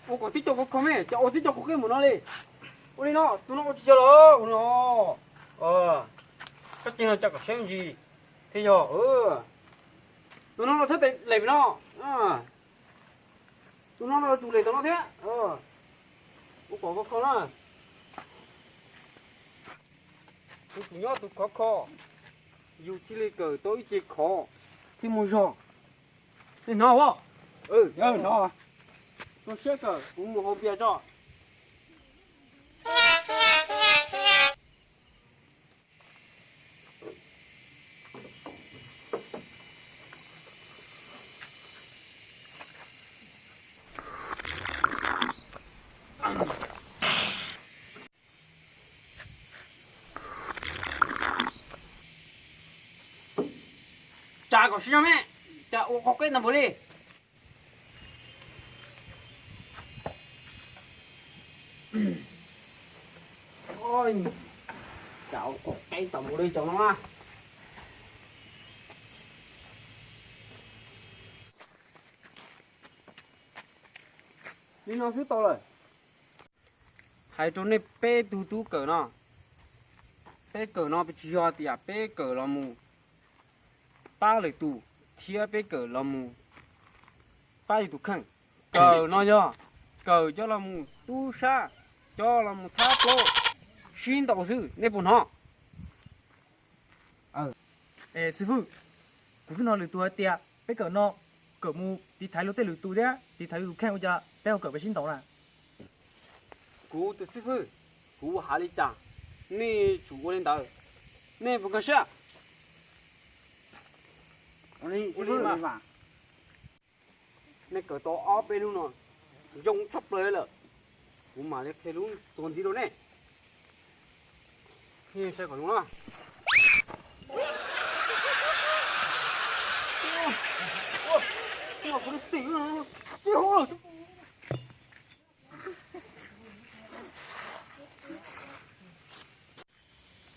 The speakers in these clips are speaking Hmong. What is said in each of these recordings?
Ua kom tib co khov kho me, cas ua tib co qub qeb mus no li. Ua li no, tus no ua tsis yog los ua no. Koj tseem no coj kom siab me ntsis thiaj yog. Tus no los tshaj tes lem no. Tus no los tsum lem tom no thiab. Ua kom khov kho na. Tus tsum nyob tus khov kho, yus thiaj li kawm tau ib ce khov thiab muaj zog. Nej hnov os? Hnov. Rau siab kawm, kuv mus hauv pias tso. Tsa kom sib zog me, cas ua qhov qeb ntau npaum li. Cas ua qhov qeb ntau npaum li cov no na. Li no xwb tau lawm. Hais rau nej peb tug tub kawm no, peb kawm no peb tsis yog tias peb kawm los mus pab lwm tus, thiab peb kawm los mus pab yus tus kheej. Kawm no yog kawm coj los mus tub sab, coj los mus thab plaub, sib ntaus xwb, nej puas hnov? Xib fwb, kuv twb hnov lwm tus hais tias peb kawm no kawm mus tiv thaiv luag tej lwm tus thiab tiv thaiv yus tus kheej, ua cas peb ho kawm peb sib ntaus na? Kuv tus xib fwb, kuv hais li cas nej tsum ua li ntawd, nej puas nkag siab? Nej kawm tau ob peb lub no zoo tshaj plaws lawm, kuv mam li qhia lub tuag ntxiv rau nej. Saib kom zoo na.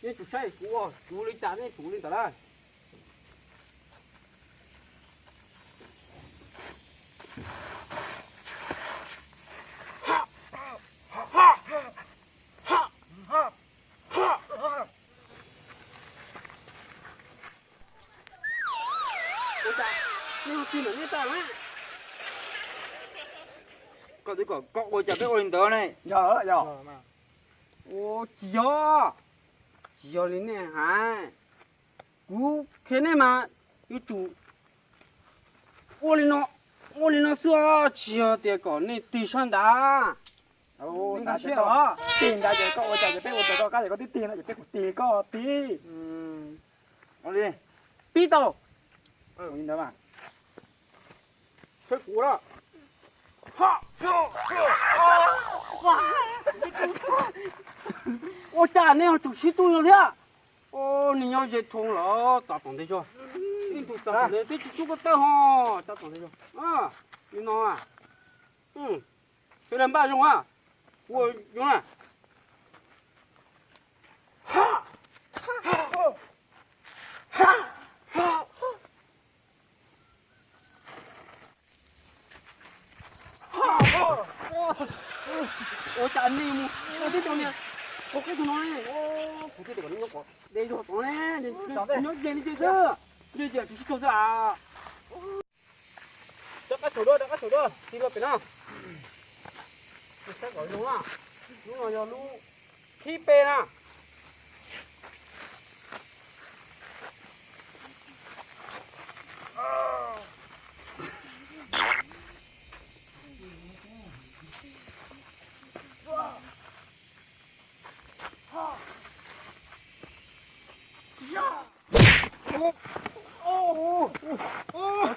Nej tsum saib kuv ua, kuv ua li cas nej tsum ua li ntawd na. Ua cas nej ua tsis ntawm nej tag na? Koj twb kom koj ua cas peb ua li ntawd ne? Yog yog. Ua tsis yog, tsis yog li nej hais. Kuv qhia nej mas yuav tsum ua li no, ua li no xwb os, tsis yog tias kom nej tig sab nrad. Tig nrad ces koj ua cas ces peb ua raws koj qab, ces koj twb tig no ces peb kuj tig koj tig. Pib tau. Ua cas nej ho tsum sib txuj no thiab? Nws nyob ze thoob los txav tom ntej zog, ib tug txav tom ntej twb tsis txub koj tawb ho txav tom ntej zog. Li no, peb los npaj zoo a, ua zoo na. Ua cas nej mus ua tib co niag qhov qeb tus no ne? Kuv twb tias kom nej nyob kom deb zog tom ne, nyob ze li ces xwb, ze ces tsum sib txuj xwb a. Rov qab saum dua, rov qab saum dua, tig los pem no. Saib kom zoo na, lub no yog lub thib peb na.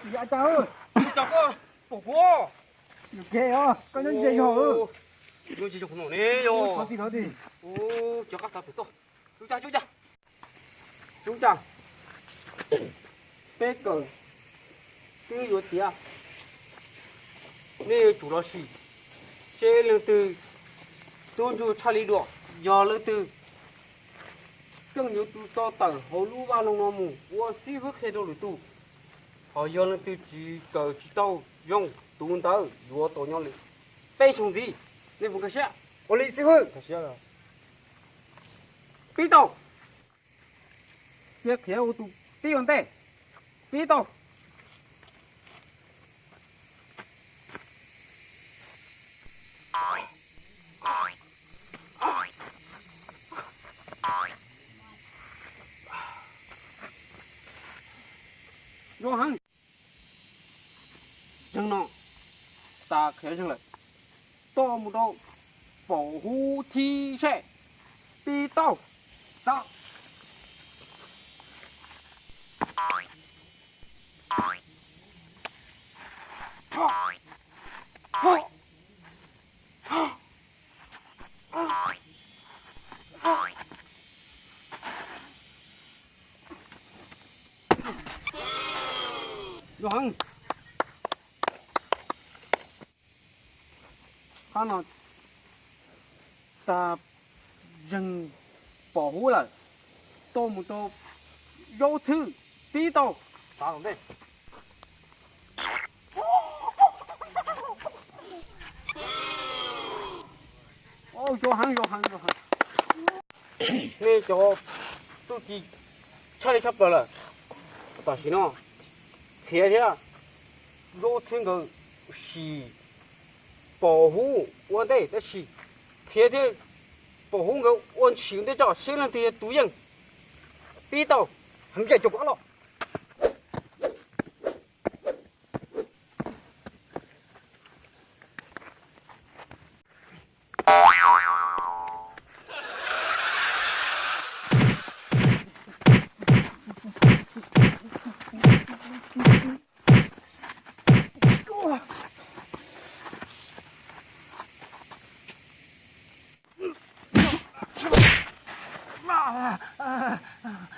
Tsis yam cas. Tsis yam cas. Ua cas koj pom kuv? Yuam kev os, koj nyob ze zog. Nyob ze zog no ne yog. Thov txim, thov txim. Ua cas qab xav pem toj. Ua cas, ua cas. Ua cas. Peb kawm twb yuav tiav, nej yuav tsum los sim seb leej twg tub ntsuag tshaj li dua. Yog leej twg keej yuav tus tso tawm hauv lub vaj loog no mus ua xib fwb qhia rau lwm tus. Ho yog leej twg tsis kawm tsis tau zoo, tus ntawd yuav tau nyob lwm. Peb xyoo ntxiv, nej puas nkag siab? Ua li xib hwb. Pib tau. Cia qhiav ua tus tib ua ntej. Pib tau. Zoo heev. Zeeg no, tas qhiav zeeg lawm. Tuaj mus rau pom huv thib seb. Pib tau. Tau. Zoo heev. Qhov no tas zeeg pom huv lawm, tuaj mus rau zaub txhwb, pib tau. Zoo heev, zoo heev, zoo heev. Nej cov txuj ci tshaj li tshaj plaws lawm. Tam sim no qhiav thiab zaub txhwb nkawd sim pom huv ua ntej, tab sis qhiav thiab pom huv nkawd ua ntshis ua ntej tso seb leej twg yog tus yeej. Pib tau. Heev caij cov pov los.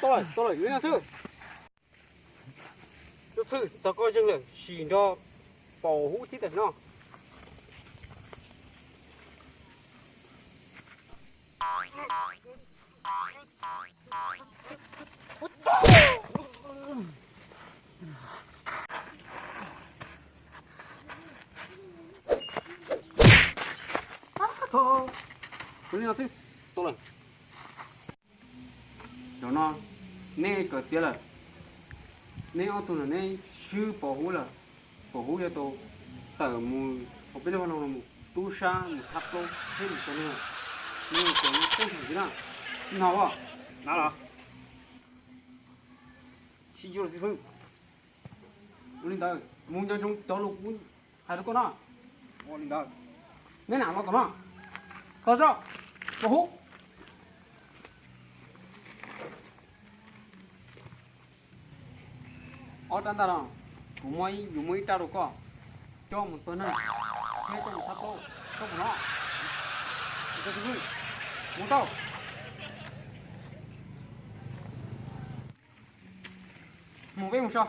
Tau lawm, tau lawm, yuav no xwb. Zaub txhwb, tau koj zeeg lawm, sim nrog pom huv thib tam sim no. Ua li no xwb, tau lawm. Zaum no neb kawm tiav lawm, neb ob tug no neb swb pom huv lawm, pom huv yuav tau tawm mus hauv peb lub vaj loog no mus tub sab mus thab plaub thiab mus tua neeg. Neb kawm neb peb xyoos ntxiv na, hnov os, nav los. Sib yuav xib fwb. Ua li ntawd mus nco ntsoov cov lus kuv hais rau koj no. Ua li ntawd, neb nam los tom no, tos tso, pom huv. Ob rab ntaj no, kuv muab, yuav muab ib rab rau koj, coj mus tua neeg thiab coj mus thab plaub, koj puas hnov? Mus tau. Mus peb mus so.